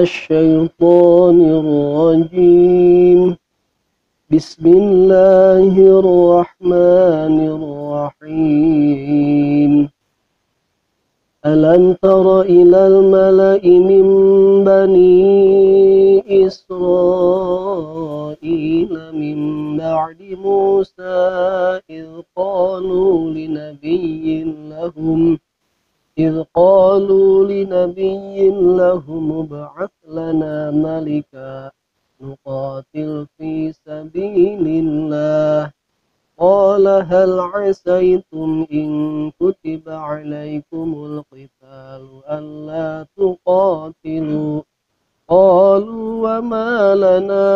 الشيطان الرجيم. بسم الله الرحمن الرحيم. ألم تر إلى الملأ من بني إسرائيل من بعد موسى إذ قالوا لنبي لهم ابعث لنا ملكا نقاتل في سبيل الله. قال هل عسيتم إن كتب عليكم القتال ألا تقاتلوا؟ قالوا وما لنا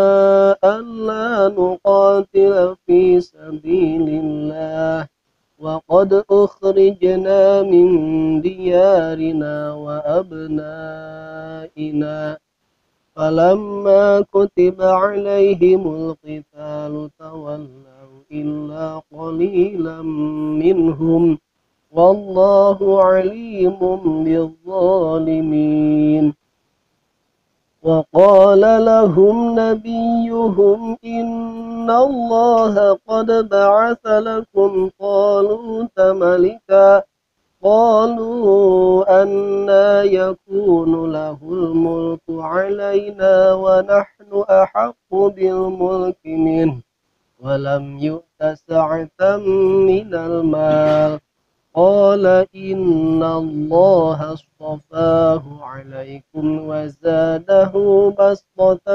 ألا نقاتل في سبيل الله وقد أخرجنا من ديارنا وأبنائنا. فلما كتب عليهم القتال تولوا إلا قليلا منهم والله عليم بالظالمين. وقال لهم نبيهم إن الله قد بعث لكم طالوت ملكا. قالوا أنى يكون له الملك علينا ونحن أحق بالملك منه ولم يؤت سعة من المال. قال إن الله اصطفاه عليكم وزاده بسطة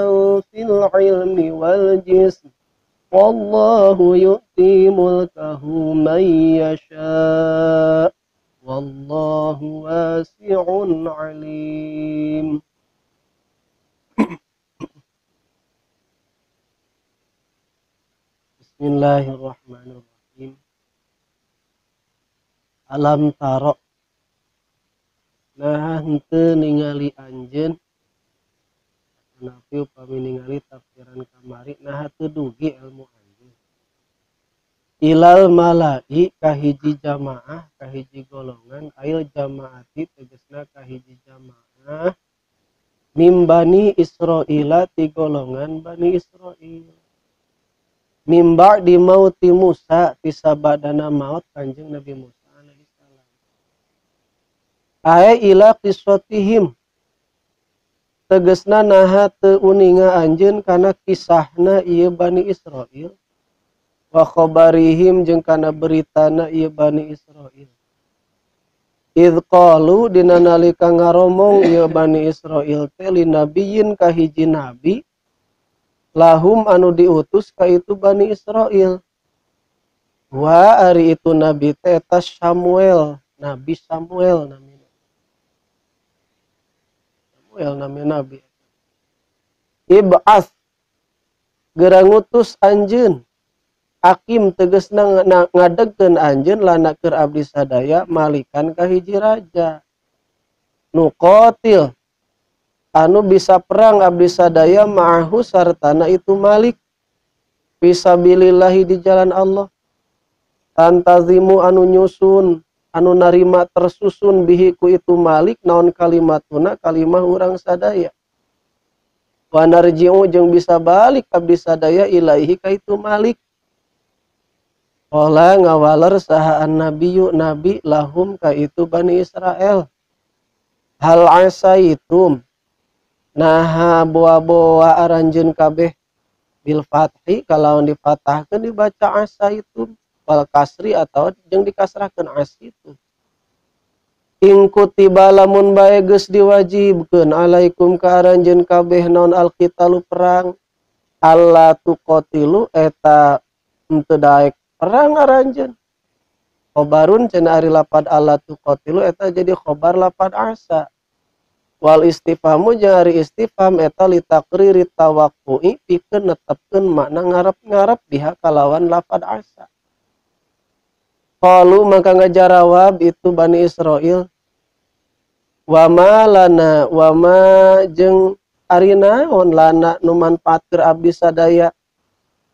في العلم والجسم والله يؤتي ملكه من يشاء والله واسع عليم. بسم الله الرحمن الرحيم. Alam taro, nah henteu ningali anjeun napi upami ningali tafsiran kamari nah teu dugi ilmu anjeun. Ilal malai kahiji jamaah kahiji golongan ail jamaati tegasna kahiji jamaah mim bani Israila ti golongan bani Israil. Mim ba'di mauti Musa ti sabadana maut Kanjeng Nabi Musa. Ae ila qissatihim tegesna naha teu uninga anjeun kana kisahna ieu Bani Israil wa khabarihim jeung kana beritana ieu Bani Israil. Idz qalu dina nalika ngaromong ieu Bani Israil teh linabiyin ka hiji nabi lahum anu diutus ka itu Bani Israil. Wa ari itu nabi teh eta Samuel, Nabi Samuel namina. Namanya nabi. Ib'ats geura ngutus anjeun akim tegasna ngadegkeun anjeun lana keur abdi sadaya malikan ka hiji raja nuqatil anu bisa perang abdi sadaya ma'ahu sartana itu malik fisabilillahi di jalan Allah tantazimu anu nyusun anu narima tersusun bihi ku itu malik naon kalimatuna kalimah urang sadaya wa narji'u jeung bisa balik abdi sadaya ilaihi ka itu malik. Qala ngawaler saha annabiyyu nabi lahum ka itu Bani Israel hal asaitum naha boa-boa aranjeun kabeh bil fathi kalawan difatahkeun dibaca asaitum wal kasri atau jeung dikasrahkeun asitu. In kutiba lamun bae geus diwajibkeun alaikum ka aranjeun kabeh naon alqitalu perang alla tuqatilu eta henteu daek perang aranjeun. Khobarun cenah ari lapad alla tuqatilu eta jadi khobar lapad asa. Wal istifhamu jeung ari istifham eta litakriri tawaqqu'i pikeun netepkeun makna ngarep-ngarep biha kalawan lapad asa. Qalu maka ngajarawab itu Bani Israil wa ma lana wa ma jeung ari naon lana nu manfaat keur abdi sadaya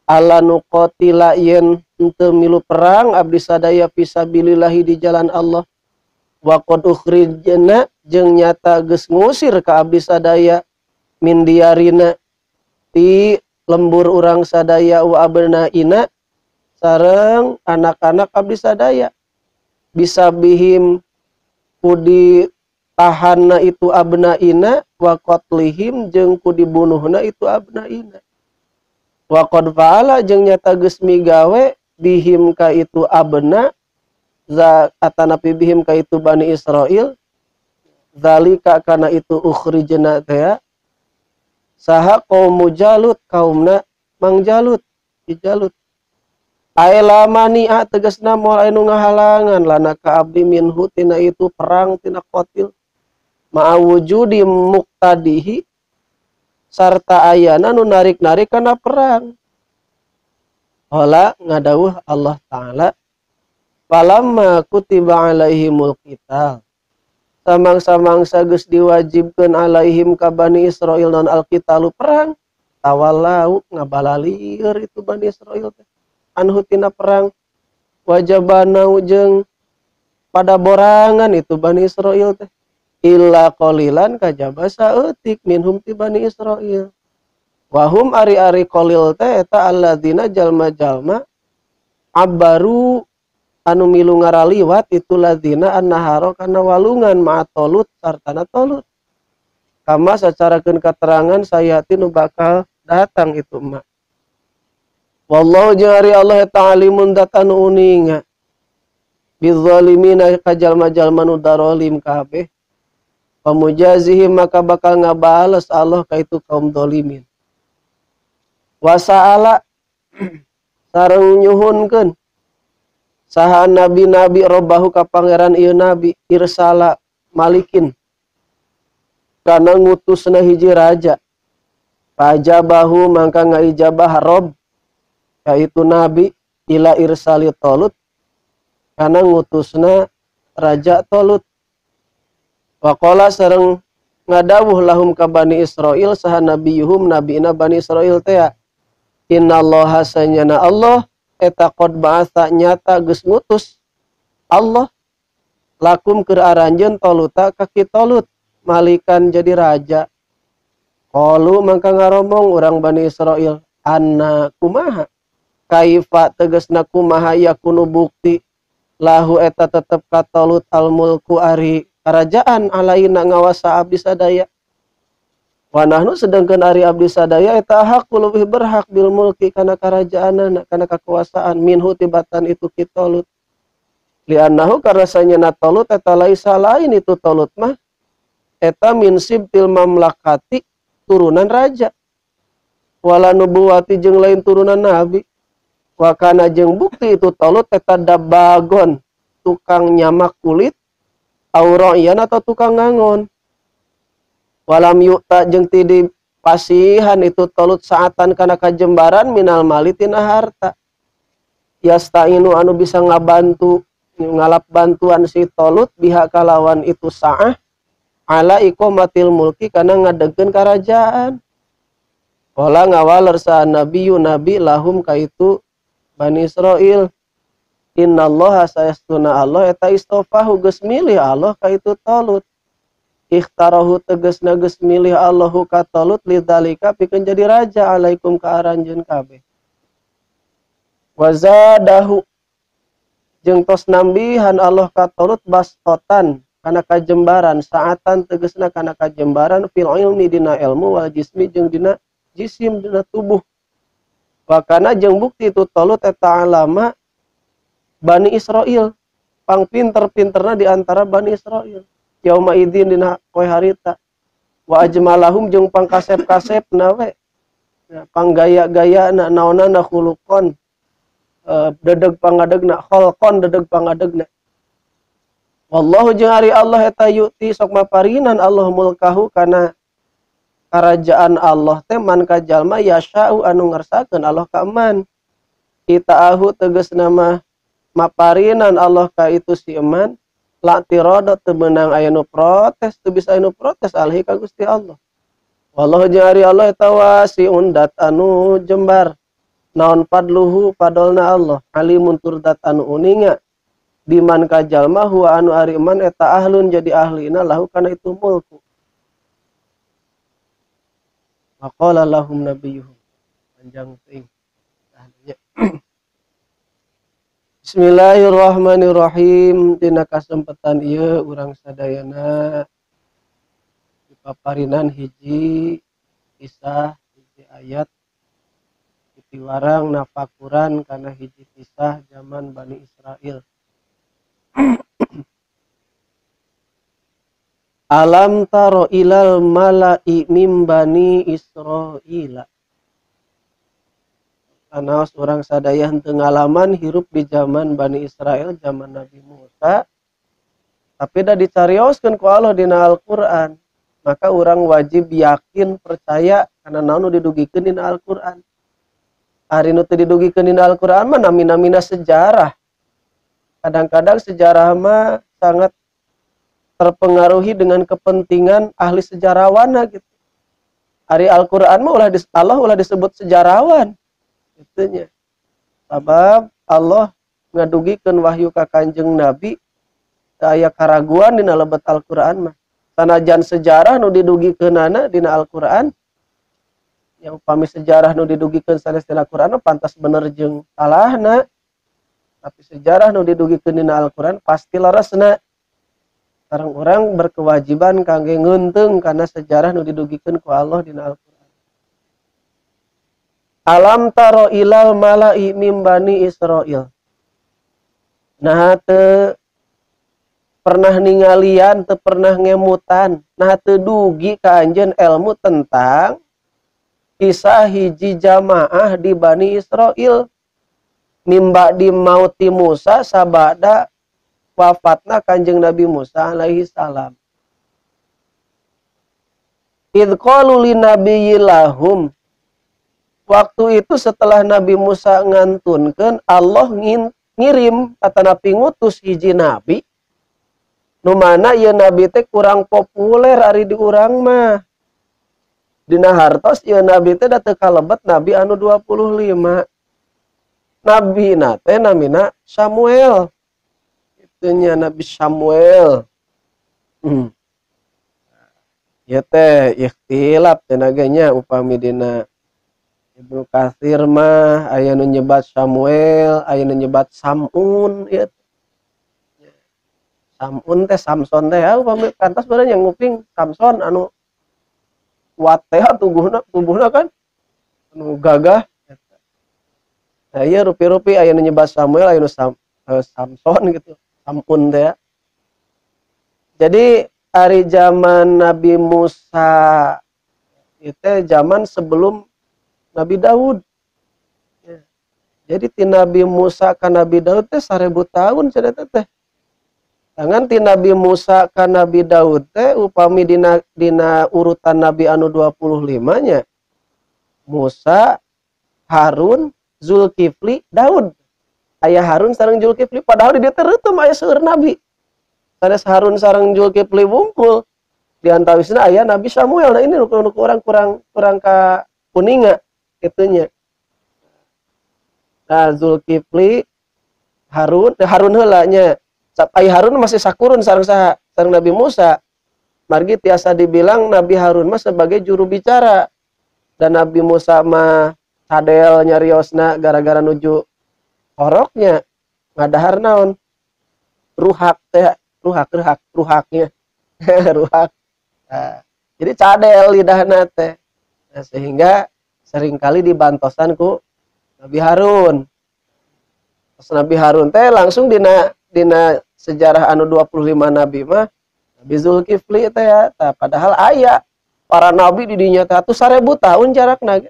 alla nuqatila yen henteu milu perang abdi sadaya fisabilillahi di jalan Allah wa qad ukhrijna jeung nyata geus ngusir ka abdi sadaya min diarina ti lembur urang sadaya wa abnaina sareng anak-anak abdi sadaya bisa bihim ku ditahanna itu abnaina wa qatlihim jeung ku dibunuhna itu abnaina wa qad fa'ala jeung nyata geus migawe bihim ka itu abna za atanapi bihim ka itu Bani Israil zalika kana itu ukhrijna teh saha kaum Jalut kaumna Mang Jalut Jalut aela mania tegasna moal anu ngahalangan lana ka abdi minhu tina itu perang tina qatil ma'awujudi muqtadihi sarta ayana nu narik-narik kana perang. Qala ngadawuh Allah Ta'ala falamma kutiba alaihimul qital samang-samangsa geus diwajibkeun alaihim ka Bani Israil non alqitalu perang tawallau ngabalalir itu Bani Israil teh anhu tina perang wajabanau jeung pada borangan itu Bani Israil teh illa qalilan kajaba saeutik minhum ti Bani Israil wahum ari-ari qalil teh eta alladzina jalma-jalma abbaru anu milu ngaraliwat itu ladzina annaharo kana walungan ma'a Tolut sartana Tolut kama sacarakeun katerangan sayati nu bakal datang itu mah. Wallahu jeung ari Allah ta'alimun dat anu uninga bizzalimina ka jalma-jalma nu darolim kabeh pamujazihim maka bakal ngabales Allah ka itu kaum dolimin. Wasa'ala sareng nyuhunkeun saha nabi-nabi robbahu ka pangeran ieu nabi irsala malikin kana ngutusna hiji raja pajabahu mangka ngaijabah rob yaitu nabi ila irsali Tolut kana ngutusna raja Tolut. Waqala sareng ngadawuh lahum ka Bani Israil saha nabiyuhum nabina Bani Israil teh innallaha sanyana Allah eta qad ba'atsa nyata geus ngutus Allah lakum keur aranjeun Toluta ka ki Tolut malikan jadi raja. Qalu mangka ngaromong urang Bani Israil anna kumaha kaifa tegasna kumaha yakunu bukti lahu eta tetep ka Tolut al mulku ari kerajaan alaina ngawasa abdi sadaya wa nahnu sedangkan ari abdi sadaya eta hakku leuwih berhak bil mulki kana karajaanana kana kekuasaan minhu tibatan itu ki Tolut li'annahu karena sanyana Tolut eta laisa lain itu Tolut mah eta min sibtil mamlakati turunan raja wala nubuwati jeung lain turunan nabi wa kana jeung bukti itu Tolut eta dabagon tukang nyamak kulit aura'ian atau tukang ngangon walam yu'ta jeung ti dipasihan itu Tolut saatan kana kajembaran minal mali tina harta yastainu anu bisa ngabantu ngalap bantuan si Tolut biha kalawan itu sa'ah ala iqamatil mulki kana ngadegkeun karajaan. Qala ngawaler sa nabiyyu nabi lahum ka itu Bani Israil innallaha sayastuna Allah eta istofahu geus milih Allah ka itu Tolut ikhtarahu tegasna geus milih Allahu ka Tolut lidzalika pikeun jadi raja alaikum ka aranjeun kabeh wazadahu jeung tos nambihan Allah ka Tolut bastotan kana kajembaran saatan tegasna kana kajembaran fil ilmi dina ilmu wal jismi jeung dina jisim dina tubuh wakana jeung bukti itu Tolut eta alama Bani Israil pang pinter-pinterna di antara Bani Israil yauma idzin dina poe harita wa ajmalahum jeung pangkasep-kasepna we panggaya-gayana naonana khuluqon dedeg pangadegna kholqon dedeg pangadegna. Wallahu jeung ari Allah eta yu'ti sok maparinan Allah mulkahu kana karajaan Allah teh man ka jalma yasya'u anu ngersakeun Allah ka eman ita'ahu tegasna mah maparinan Allah ka itu si eman la tirada teu meunang aya nu protes teu bisa aya nu protes alhi ka Gusti Allah. Wallahu jeung ari Allah eta wasi'un dat anu jembar naon fadluhu fadolna Allah alimun tur dat anu uninga biman ka jalma huwa anu ari iman eta ahlun jadi ahlina lahu kana itu mulku. Waqala lahum nabiyuhum. Panjang teuing. Bismillahirrahmanirrahim. Dina kasempatan ieu urang sadayana dipaparinan hiji kisah, hiji ayat piwarang nafakuran kana hiji kisah zaman Bani Israil. Alam taro ilal mala'i mim Bani Israila. Anaos urang sadaya henteu ngalaman hirup di zaman Bani Israel, zaman Nabi Musa. Tapi da dicarioskeun ku Allah dina Al-Qur'an. Maka urang wajib yakin percaya kana naon nu didugikeun dina Al-Qur'an. Ari nu teu didugikeun dina Al-Qur'an mah nami-namina sejarah. Kadang-kadang sejarah mah sangat terpengaruhi dengan kepentingan ahli sejarawan gitu. Ari Al-Qur'an mah ulah Allah ulah disebut sejarawan. Itunya. Sabab Allah ngadugikeun wahyu ka Kanjeng Nabi teu aya karaguan dina lebet Al-Qur'an mah. Sanajan sejarah nu didugikeunana dina Al-Qur'an, ya upami sejarah nu didugikeun sanes dina Al-Qur'an pantas bener jeung salahna. Tapi sejarah nu didugikeun dina Al-Qur'an pasti leresna. Sareng urang berkewajiban kangge ngeunteung kana sejarah nu didugikeun ku Allah dina Al-Qur'an. Alam taro ilal mala'i mim Bani Israil. Nah teu pernah ningalian, teu pernah ngemutan, nah teu dugi ka anjeun ilmu tentang kisah hiji jamaah di Bani Israil mimba di mauti Musa sabada wafatna Kanjeng Nabi Musa alaihi salam. Idz qalu linabiyyi lahum. Waktu itu setelah Nabi Musa ngantunkeun, Allah ngirim atanapi ngutus hiji nabi. Nu mana ieu nabi teh kurang populer ari di urang mah. Dina hartos ieu nabi teh da teu kalebet nabi anu 25. Nabi na teh namina Samuel. Itunya Nabi Samuel. Ieu teh ikhtilaf tenaganya upami dina Ibnu Katsir mah aya nu nyebat Samuel, aya nu nyebat Samun ieu. Samun teh Samson teh ya, upami kantos bareng yang nguping Samson anu kuat teh tubuhna kan anu gagah. Nah ieu rupi-rupi aya nu nyebat Samuel, aya nu Samson gitu, Samun teh ya. Jadi ari zaman Nabi Musa itu zaman sebelum Nabi Daud. Ya. Jadi ti Nabi Musa ka Nabi Daud teh 1000 tahun cenah teh. Tangan ti Nabi Musa ka Nabi Daud teh upami dina urutan Nabi anu 25 nya. Musa, Harun, Zulkifli, Daud. Aya Harun sareng Zulkifli padahal di dieu teh reuteum aya seueur nabi. Sanes Harun sareng Zulkifli wungkul. Di antawisna aya Nabi Samuel. Nah ini nu orang kurang ka kuninga itunya. Nah Zulkifli, Harun, Harun heula nya. Ai Harun masih sakurun sareng saha? Sareng Nabi Musa. Margi tiasa dibilang Nabi Harun mah sebagai juru bicara. Dan Nabi Musa mah cadel nyariosna gara-gara nuju horoknya ngadahar naon? Ruhak teh, ruhak ruhak ruhaknya. Ruhak. Nah, jadi cadel lidahna teh. Nah, sehingga seringkali dibantosan ku Nabi Harun. Terus Nabi Harun teh langsung dina sejarah anu 25 nabi mah Nabi Zulkifli teh ya. Tah, padahal aya para nabi di dinya teh atuh 1000 tahun jarakna.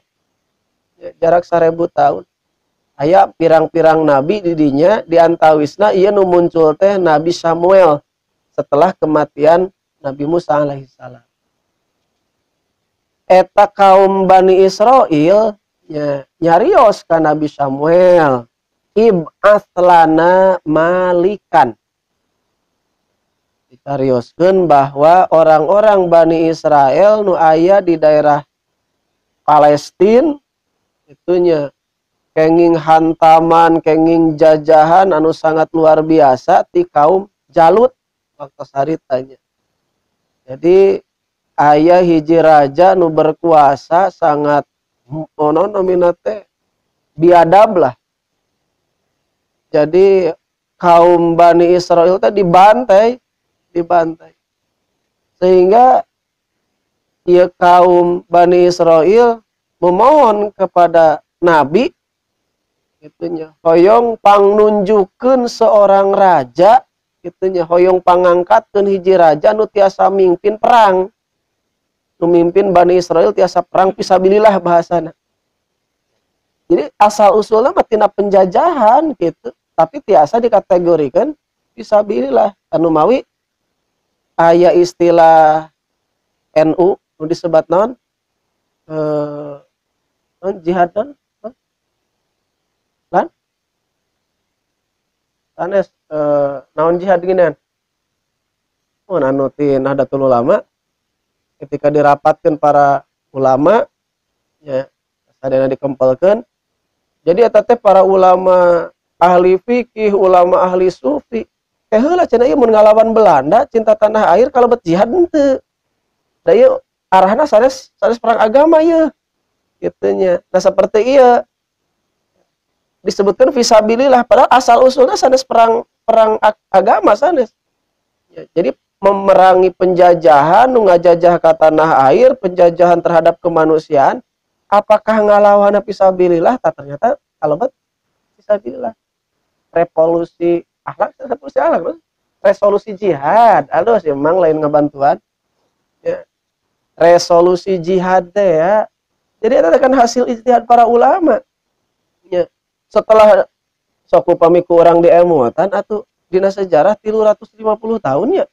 Jarak 1000 tahun. Aya pirang-pirang nabi di dinya, di antawisna ieu nu muncul teh Nabi Samuel setelah kematian Nabi Musa alaihi salam. Eta kaum Bani Israil ya, nyarios ka Nabi Samuel, ib'ats lana malikan. Dicarioskeun bahwa orang-orang Bani Israel nu aya di daerah Palestina itunya kenging hantaman, kenging jajahan anu sangat luar biasa ti kaum Jalut waktu haritanya. Jadi Aya hiji raja nu berkuasa sangat ono namina teh biadab lah. Jadi kaum Bani Israel teh dibantai, dibantai. Sehingga ieu kaum Bani Israel memohon kepada nabi gitunya, hoyong pangnunjukkeun seorang raja gitunya, hoyong pangangkatkeun hiji raja nu tiasa mimpin perang. Nu mimpin Bani Israel tiasa perang fisabilillah bahasana. Jadi asal usulnya mah tina penjajahan gitu, tapi tiasa dikategorikan fisabilillah. Anu mawi aya istilah NU nu disebat naon? Non jihad non? Lan? Sanes naon jihad ginian? Oh, anu ti Nahdlatul Ulama ketika dirapatkan para ulama ya sadayana dikempelkeun. Jadi eta teh para ulama ahli fikih, ulama ahli sufi. Teh heula cenah ieu mun ngalawan Belanda cinta tanah air kalebet jihad henteu. Da ieu arahna sanes sanes perang agama ieu. Kitu nya. Nah seperti ieu disebutkan fisabilillah padahal asal usulnya sanes perang perang agama sanes. Ya, jadi memerangi penjajahan, nu ngajajah ka tanah air, penjajahan terhadap kemanusiaan, apakah ngalawan fisabilillah? Tak, ternyata kalebet fisabilillah. Revolusi akhlak, revolusi akhlak, resolusi jihad. Aduh, sih memang lain ngebantuan. Ya. Resolusi jihad teh ya. Jadi itu kan hasil ijtihad para ulama. Ya. Setelah sok upami ku urang diemutan atuh dina sejarah 350 tahun ya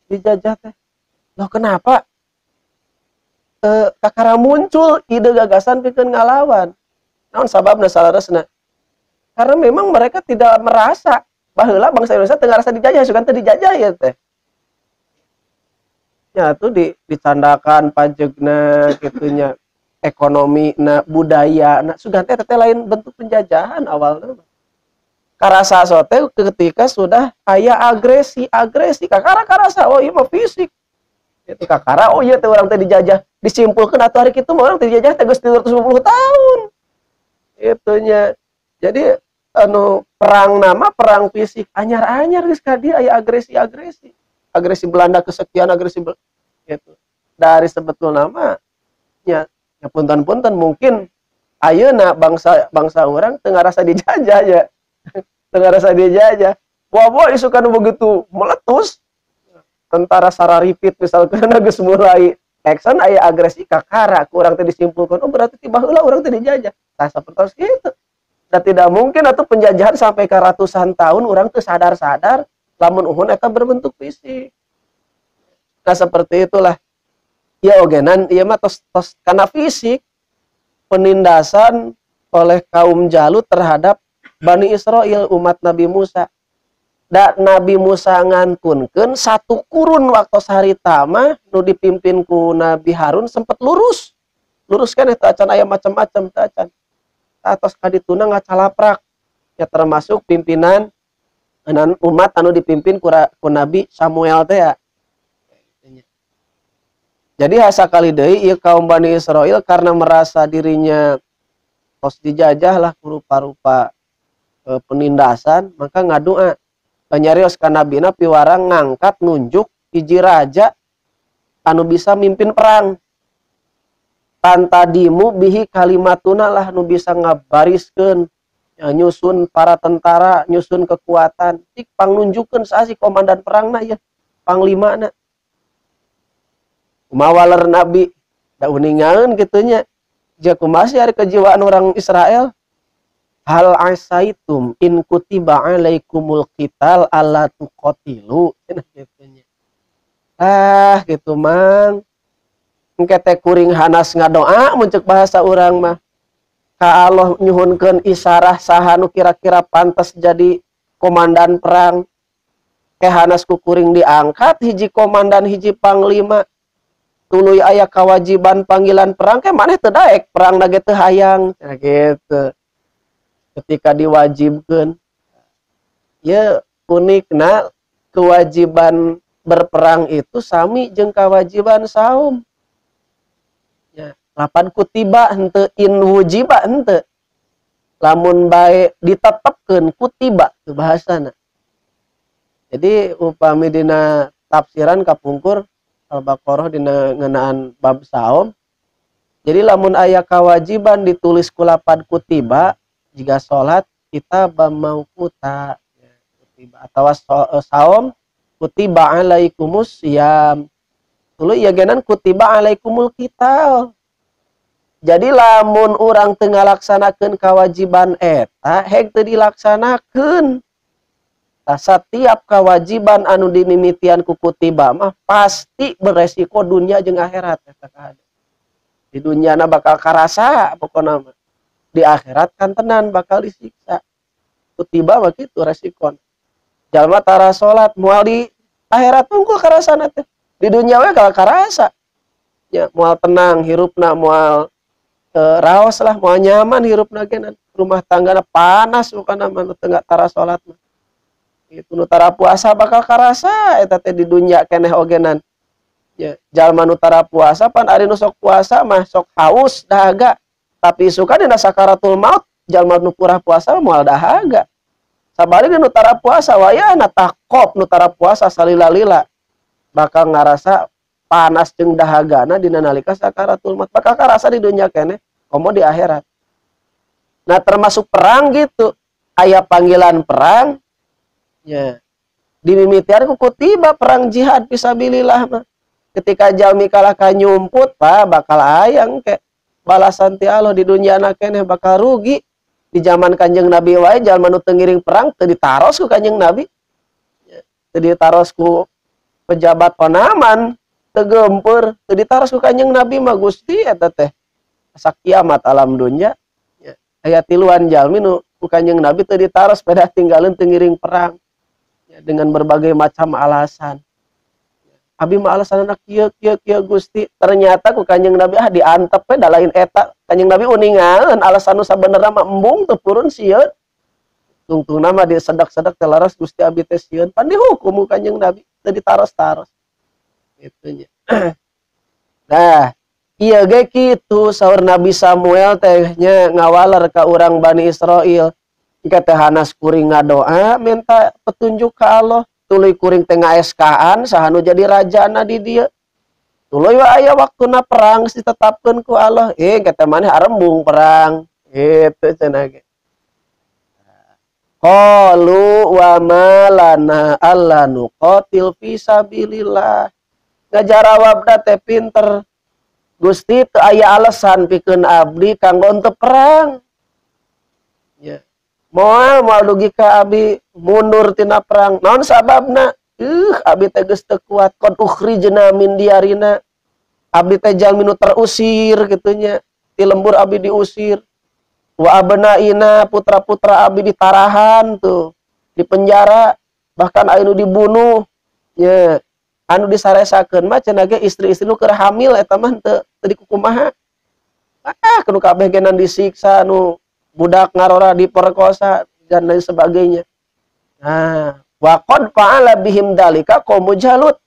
dijajah teh. Loh kenapa? Kakara muncul ide gagasan pikeun ngalawan. Naon sababna salaresna? Karena memang mereka tidak merasa baheula bangsa Indonesia teu ngarasa dijajah, sugan teu dijajah ya teh. Ya tuh dicandakan pajegna gitunya, ekonomi na budaya na sugan teh teh lain bentuk penjajahan awalnya. Karasa sote ketika sudah aya agresi, agresi kakara karasa oh iya mah fisik. Itu kakara oh iya teh urang teh dijajah, disimpulkeun atuh hari kitu mah urang teh dijajah teh geus 350 tahun. Itunya. Jadi anu perang nama perang fisik anyar-anyar geus ka dieu aya agresi-agresi. Agresi Belanda kesekian, agresi gitu. Dari sebetulna mah nya, ya punten-punten mungkin ayeuna bangsa bangsa urang teu ngarasa dijajah ya. Teu ngarasa dijajah. Wah, isukan begitu meletus tentara sararipit misalkan geus mulai action aya agresi kakara ku urang teh disimpulkan oh berarti tiba heula urang teh dijajah. Tah sapertos kitu. Dan tidak mungkin atau penjajahan sampai ke ratusan tahun orang tuh sadar-sadar lamun uhun eta berbentuk fisik. Nah seperti itulah. Ya ogenan ieu mah tos tos karena fisik penindasan oleh kaum Jalut terhadap Bani Israel umat Nabi Musa. Da Nabi Musa ngantunkeun satu kurun waktu harita mah nu dipimpin ku Nabi Harun sempet lurus. Lurus kan eta acan aya macam-macam teh acan. Atos kadituna ngacalaprak ya termasuk pimpinan umat anu dipimpin ku Nabi Samuel teh ya. Jadi hasakali deui ieu kaum Bani Israel karena merasa dirinya tos dijajah lah ku rupa-rupa penindasan, maka ngadua nyarios ka nabina piwarang ngangkat nunjuk hiji raja anu bisa mimpin perang. Tantadimu bihi kalimatuna lah nu bisa ngabariskeun ya, nyusun para tentara, nyusun kekuatan. Cik pangnunjukkeun saha si komandan perangna ya, panglimana. Kumaha nabi da uningaeun kitu nya. Ja kumaha sih ari kejiwaan orang Israel? Hal asaitum in kutiba alaikumul qital alla tuqatilu cenah kitu nya. Ah gitu mang. Engke teh kuring hanas ngadoa mun ceuk bahasa urang mah. Ka Allah nyuhunkeun isarah saha nu kira-kira pantas jadi komandan perang. Ke hanas ku kuring diangkat hiji komandan hiji panglima. Tuluy aya kewajiban panggilan perang ke maneh teu daek perang ge teu hayang nah, gitu. Ketika diwajibkeun ya unikna kewajiban Berperang itu sami jeung kewajiban saum. Ya, lapan kutiba henteu in wujiba henteu. Lamun bae ditetepkeun kutiba tu bahasana. Jadi upami dina tafsiran kapungkur Al-Baqarah dina ngeunaan bab saum. Jadi lamun aya kewajiban ditulis ku lapan kutiba jika salat kita bamauquta ya, kutiba atawa saum kutiba alaikumus siyam. Tuluy ieu genan kutiba alaikumul qital. Jadi lamun urang teu ngalaksanakeun kewajiban eta heg teu dilaksanakeun. Tah setiap kewajiban anu dimimitian ku kutiba mah pasti beresiko dunia jeung akhirat eta kahade. Di dunyana bakal karasa pokona mah. Di akhirat kan tenan bakal disiksa. Kutiba mah kitu resikon. Jalma tara salat moal di akhirat tungkul karasana teh. Di dunia we bakal karasa. Ya moal tenang hirupna, moal raos lah, moal nyaman hirupna genan. Rumah tanggana panas pokona mah nu teu tara salat mah. Itu nu tara puasa bakal karasa eta teh di dunia keneh ogenan. Ya, jalma nu tara puasa pan ari nu sok puasa mah sok haus dahaga. Tapi isukan dina sakaratul maut jalma nu purah puasa mah moal dahaga. Sabalikna nu tara puasa wayahna takop nu tara puasa salila-lila bakal ngarasa panas jeung dahagana dina nalika sakaratul maut. Bakal karasa di dunia keneh komo di akhirat. Nah termasuk perang gitu. Aya panggilan perang ya. Dimimitian ku kutiba perang jihad fisabilillah mah. Ketika jalmi kalah ka nyumput pak bakal ayang ke balasan ti Allah di dunia keneh bakal rugi. Di zaman Kanjeng Nabi wae jalma nu teu ngiring perang teu ditaros ku Kanjeng Nabi. Teu ditaros ku pejabat onaman, teu geumpeur, teu ditaros ku Kanjeng Nabi mah Gusti eta teh. Asa kiamat alam dunya. Ya, aya tiluan jalmi nu ku Kanjeng Nabi teu ditaros pada tinggalin teu ngiring perang. Ya, dengan berbagai macam alasan. Abi mah alasanna kieu kieu kieu Gusti. Ternyata ku Kanjeng Nabi ah diantep we da lain eta. Kanjeng Nabi uningaeun alasan nu sabenerna mah embung teu purun sieun. Tungtungna mah disedak-sedak teh laras Gusti abi teh sieun. Pan dihukum ku Kanjeng Nabi teu ditaros-taros. Kitu nya. Nah, ieu ge kitu saur Nabi Samuel teh nya ngawaler ka urang Bani Israil. Engke teh hanas kuring ngadoa minta petunjuk ka Allah. Tuluy kuring teh ngaeskaan saha nu jadi rajana di dieu. Tuluy we aya waktuna perang geus ditetapkeun ku Allah. Engke teh maneh arembung perang. Kitu cenah ge. Qalu wa ma lana alla nuqatil fi sabilillah. Ngajarawabna teh pinter. Gusti teu aya alasan pikeun abdi kanggo teu perang. Ya. Moal moal dugi ka abi mundur tina perang. Naon sababna? Abi teh geus teu kuat. Qad ukhrijna min diarina. Abdi teh jalmi nu terusir kitu nya. Ti lembur abi diusir. Wa abnaina putra-putra abi ditarahan tuh, di penjara, bahkan aya nu dibunuh. Nya, anu disaresakeun mah cenah ge istri-istri nu keur hamil eta mah teu dikukumaha. Ah, kudu kabeh genan disiksa nu budak ngarora diperkosa dan lain sebagainya. Nah, wa qad fa'ala bihim dalika qaumu Jalut.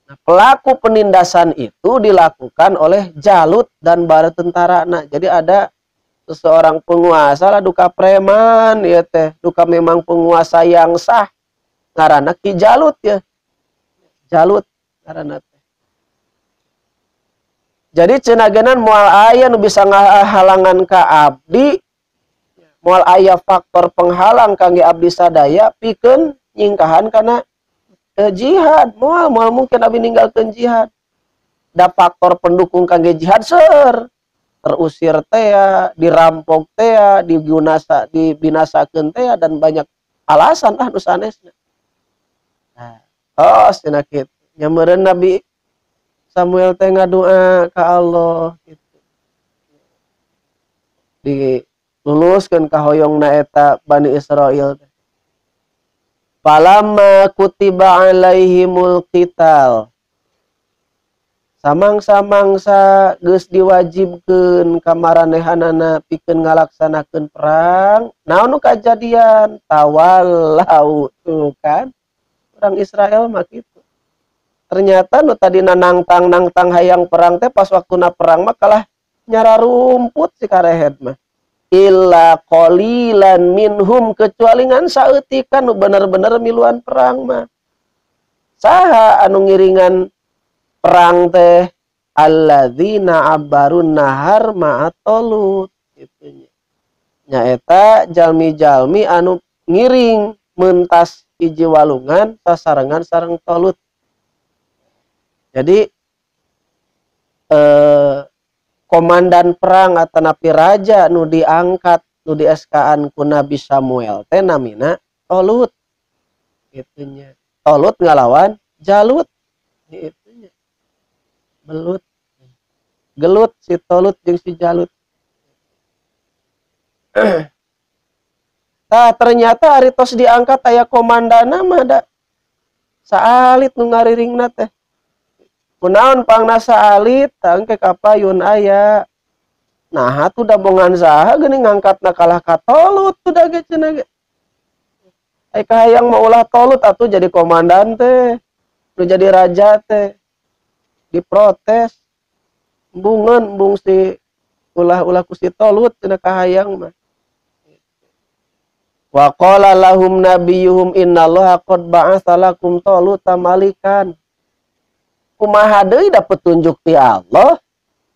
Nah, pelaku penindasan itu dilakukan oleh Jalut dan bala tentara. Nah, jadi ada seseorang penguasa lah duka preman ya teh, duka memang penguasa yang sah ngaranna Ki Jalut ya. Jalut ngaranna teh. Jadi cenah genan moal aya nu bisa ngahalangan ka abdi, moal aya faktor penghalang kangge abdi sadaya pikeun nyingkahan kana jihad. Moal moal mungkin abdi ninggalkeun jihad. Da faktor pendukung kangge jihad seur, terusir tea, dirampok tea, dibinasa, dibinasakeun tea dan banyak alasan lah nu sanesna. Nah, oh cenah kitu. Nya meureun Nabi Samuel teh ngadoa ka Allah gitu. Diluluskeun ka hoyongna eta Bani Israil teh. Falamma kutiba alaihimul qital. Samangsa-mangsa geus diwajibkeun ka maranehanana pikeun ngalaksanakeun perang, naon nu kajadian? Tawallau tuh kan. Orang Israel mah kitu. Ternyata nu tadina nangtang-nangtang hayang perang teh pas waktuna perang mah kalah nyara rumput si karehed mah. Illa qalilan minhum, kecuali ngan saeutikan nu bener-bener miluan perang mah. Saha anu ngiringan perang teh? Alladzina abarun nahar ma'a Talut kitu nya. Nyaeta jalmi-jalmi anu ngiring mentas hiji walungan sasarengan sareng Talut. Jadi komandan perang atanapi raja nu diangkat nu di SK-an ku Nabi Samuel teh namina Talut kitu nya. Talut ngalawan Jalut kitu nya. Belut gelut si Talut jeung si Jalut. Tah ternyata ari tos diangkat aya komandana mah da saalit nu ngariringna teh. Kunaon pangna saalit tah engke kapayun aya. Nah atuh da bongan saha geuning ngangkatna kalah ka Talut tuh da ge cenah ge. Ai kahayang mah ulah Talut atuh jadi komandan teh, nu jadi raja teh. Diprotes. Embungeun embung si ulah-ulah ku si Talut cenah kahayang mah. Wa qala lahum nabiyuhum innallaha qad ba'atsa lakum Taluta malikan. Kumaha deui da petunjuk ti Allah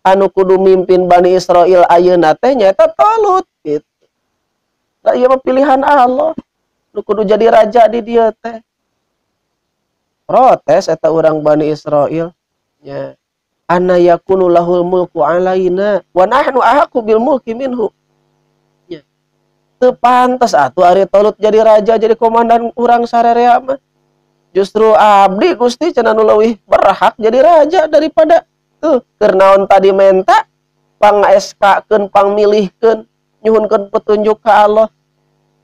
anu kudu mimpin Bani Israil ayeuna teh nyaeta Talut gitu. Da ieu mah pilihan Allah nu kudu jadi raja di dieu teh. Protes eta urang Bani Israil nya. Anna yakunu lahul mulku alaina wa nahnu ahaqqu bil mulki minhu. Nya. Teu pantes atuh ari Talut jadi raja jadi komandan urang sarerea mah. Justru abdi Gusti cenah nu leuwih berhak jadi raja daripada tuh keur naon tadi menta pang SK-keun pangmilihkeun nyuhunkeun petunjuk ka Allah.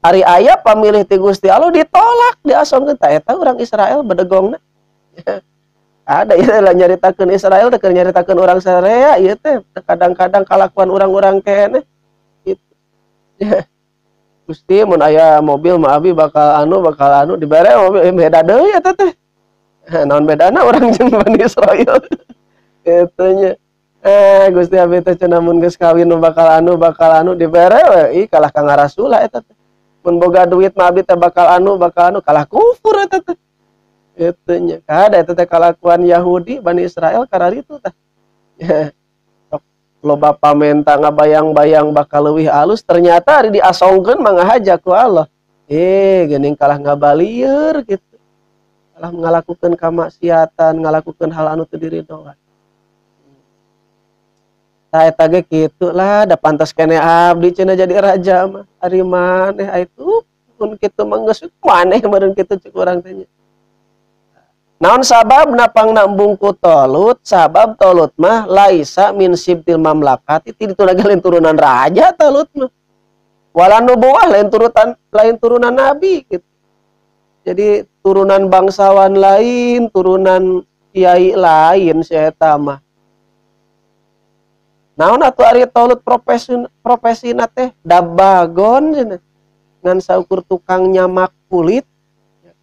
Ari aya pamilih ti Gusti Allah ditolak diasongkeun ta eta urang Israel bedegongna. Ada ieu lah nyaritakeun Israel teh keur nyaritakeun urang sarerea ieu teh kadang-kadang kalakuan urang-urang keneh gitu. Gusti mun aya mobil mah abi bakal anu dibere mobil beda deui eta teh. Naon bedana urang jeung Bani Israil kitu nya. Gusti abi teh cenah mun geus kawin bakal anu dibere we ih kalah ka ngarasula eta teh. Mun boga duit mah abi teh bakal anu kalah kufur eta teh. Kitu nya. Kada eta teh kalakuan Yahudi Bani Israel kararitu tah. Loba pamenta ngabayang-bayang bakal leuwih alus ternyata ari diasongkeun mah ngahaja ku Allah. Geuning kalah ngabalieur gitu. Kalah ngalakukeun kamaksiatan, ngalakukeun hal anu teu diridoan. Tah eta ge kitu lah, da pantes keneh abdi cenah jadi raja mah. Ari maneh atuh mun kitu mah geus maneh meureun kitu cek urang teh nya. Naon sababna pangna embung ku Talut? Sabab Talut mah laisa min sibtil mamlakati, ti ditu lagi lain turunan raja Talut mah. Wala nubuwah lain turunan nabi gitu. Jadi turunan bangsawan lain, turunan kiai lain si eta mah. Naon atuh ari Talut profesina teh dabagon cenah. Ngan saukur tukang nyamak kulit,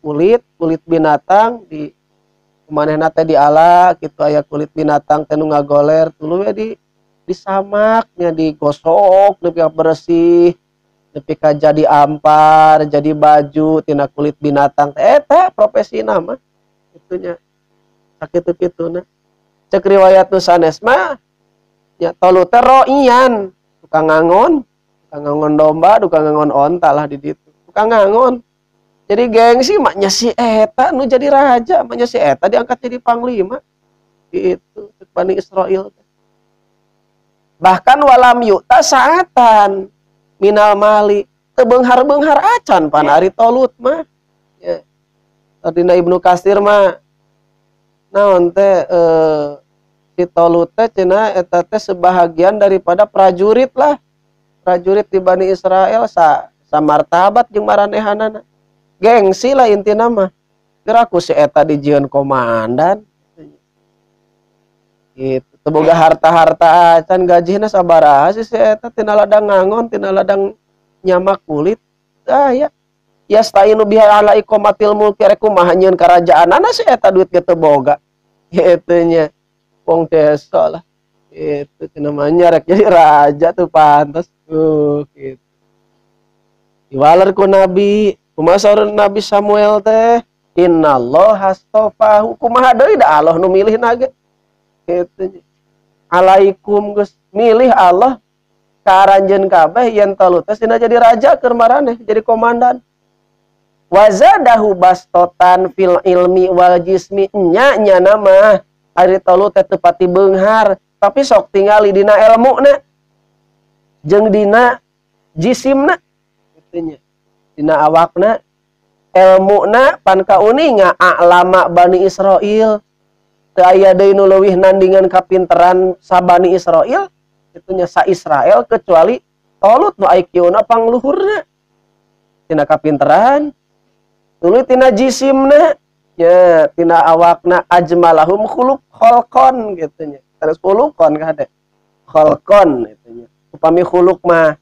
kulit binatang di manehna teh diala kitu aya kulit binatang teh nu ngagoler tuluy we disamak nya digosok nepi ka bersih nepi ka jadi ampar jadi baju tina kulit binatang teh eta profesina mah kitu nya sakitu kituna. Cek riwayat nu sanes mah nya Talut teh roian tukang ngangon domba, tukang ngangon onta lah di ditu, tukang ngangon. Jadi gengsi maknya si eta nu jadi raja, maknya si eta diangkat jadi panglima gitu Bani Israil. Bahkan walam yu'ta saatan minal mali, teu beunghar-beunghar acan pan ari Talut mah. Ya. Tadina Ibnu Katsir mah naon teh si Talut teh cenah eta teh sebahagian daripada prajurit lah. Prajurit di Bani Israel samartabat jeung maranehanana. Gengsi lah intina mah. Geura ku si eta dijieun komandan. Gitu. Teu boga harta-harta acan gajihna sabaraha sih si eta tina ladang ngangon, tina ladang nyamak kulit. Ah ya. Yastainu biha ala iqamatil mulki rek kumaha nyieun karajaanana si eta duit ge teu boga. Kitu nya. Wong desa lah. Itu namanya rek jadi raja tuh pantas tuh gitu. Diwaler ku Nabi, kumaha saur Nabi Samuel teh? Innallaha astafahu. Kumaha deui da Allah nu milihna ge. Kitu. Alaikum geus milih Allah ka aranjeun kabeh yen Talut teh sina jadi raja keur maraneh, jadi komandan. Wazadahu bastotan fil ilmi wal jismi, nya nyana mah ari Talut teh teu pati beunghar, tapi sok tingali dina elmuna jeung dina jisimna kitu nya. Dina awakna elmuna pan kauninga a'lama Bani Israil. Teu aya deui nu leuwih nandingan kapinteran sa Bani Israil kitu nya, sa Israel kecuali Talut nu IQ-na pangluhurna. Tina kapinteran tuluy tina jisimna nya, tina awakna ajmalahum khuluq kholqon kitu nya. Terus khuluqon kade kholqon kitu nya. Upami khuluq mah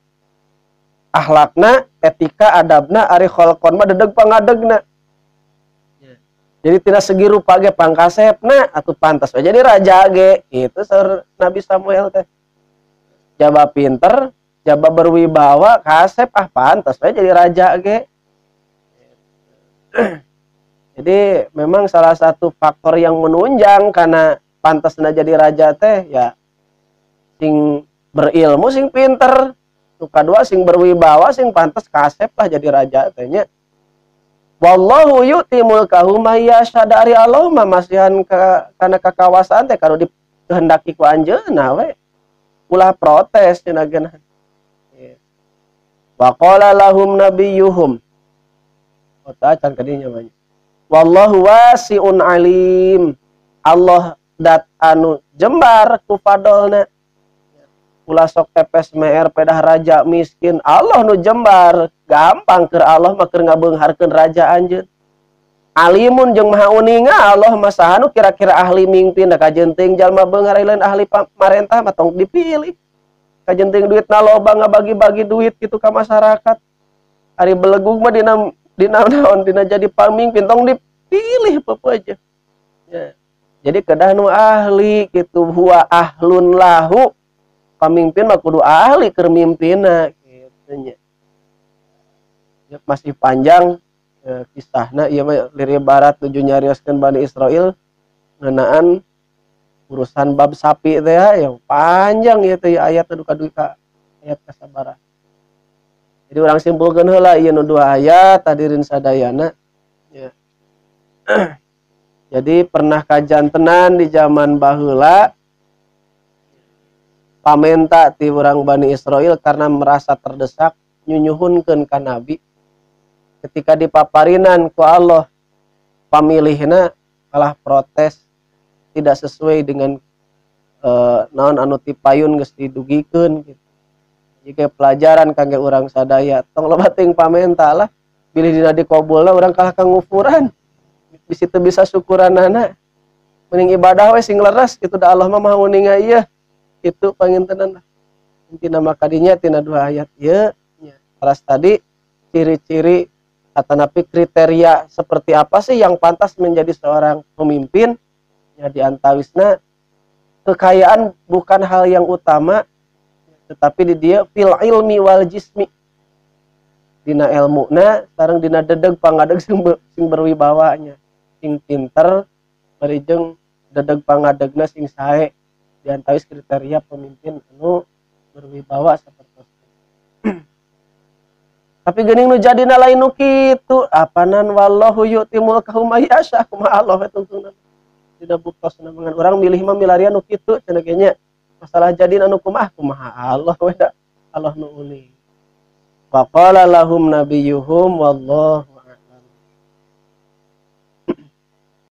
akhlakna, etika, adabna, ari kholqon mah dedeg pangadegna. Jadi tina segi rupa ge pangkasepna atuh pantas we jadi raja ge kitu saur Nabi Samuel teh. Jaba pinter, jaba berwibawa, kasep ah pantas we jadi raja ge. Jadi memang salah satu faktor yang menunjang karena pantasna jadi raja teh ya sing berilmu, sing pinter, nu kadua sing berwibawa, sing pantas kasep lah jadi raja teh nya. Wallahu yu'ti mulkahu may yasha, dari Allah mah masihan kana kakawasaan teh kalau dikehendaki ku anjeunna we. Ulah protes cenah geunah. Wa qala lahum nabiyuhum. Oh, tacan kadinya mah. Wallahu wasi'un alim. Allah dat anu jembar ku fadolna. Ulah sok tepes meer pedah raja miskin. Allah nu jembar, gampang keur Allah mah keur ngabeungharkeun raja anjeun. Alimun jeung maha uninga Allah mah saha nu kira-kira ahli mingpin da kajeun teuing jalma beunghar lain ahli pamarentah mah tong dipilih. Kajeun teuing duitna loba ngabagi-bagi duit kitu ka masyarakat. Ari belegug mah dina naon dina jadi pamimpin tong dipilih apa aja. Ya. Jadi kedah nu ahli kitu, huwa ahlun lahu. Pamimpin mah kudu ahli keur mimpinna kitu nya. Ya, masih panjang kisahna ieu mah liri barat tuju nyarioskeun Bani Israil ngeunaan urusan bab sapi teh ya panjang ieu teh ayat duka duka ayat kasabaraha. Jadi urang simpulkeun heula ieu nu dua ayat hadirin sadayana ya. Jadi pernah kajantenan di zaman baheula pamenta ti urang Bani Israil karena merasa terdesak nyunyuhunkeun ka nabi. Ketika dipaparinan ku Allah pamilihna kalah protes tidak sesuai dengan naon anu tipayun geus didugikeun gitu. Jika pelajaran kangge urang sadaya tong loba teuing pamenta lah bilih dina dikabulna urang kalah ka ngufuran bisi teu bisa syukuranana mending ibadah we sing leres kitu da Allah mah maha uninga ieu kitu pangintenan lah. Intina mah kadinya tina dua ayat ieu nya. Teras tadi ciri-ciri atanapi kriteria seperti apa sih yang pantas menjadi seorang pemimpin ya, di antawisna kekayaan bukan hal yang utama tetapi di dia fil ilmi wal jismi, dina elmuna sareng dina dedeg pangadeg sing berwibawanya, sing pinter bari jeung dedeg pangadegna sing sae, di antawis kriteria pemimpin anu berwibawa sapertos. Tapi geuning nu jadina lain nu kitu, apanan wallahu yu'ti mulkahu may yasha, kumaha Allah we tungtungna. Dina buktosna mangan urang milih mah milarian nu kitu cenah ge nya. Masalah jadina anu kumaha kumaha Allah we da Allah nu uning. Wa qala lahum nabiyuhum wallahu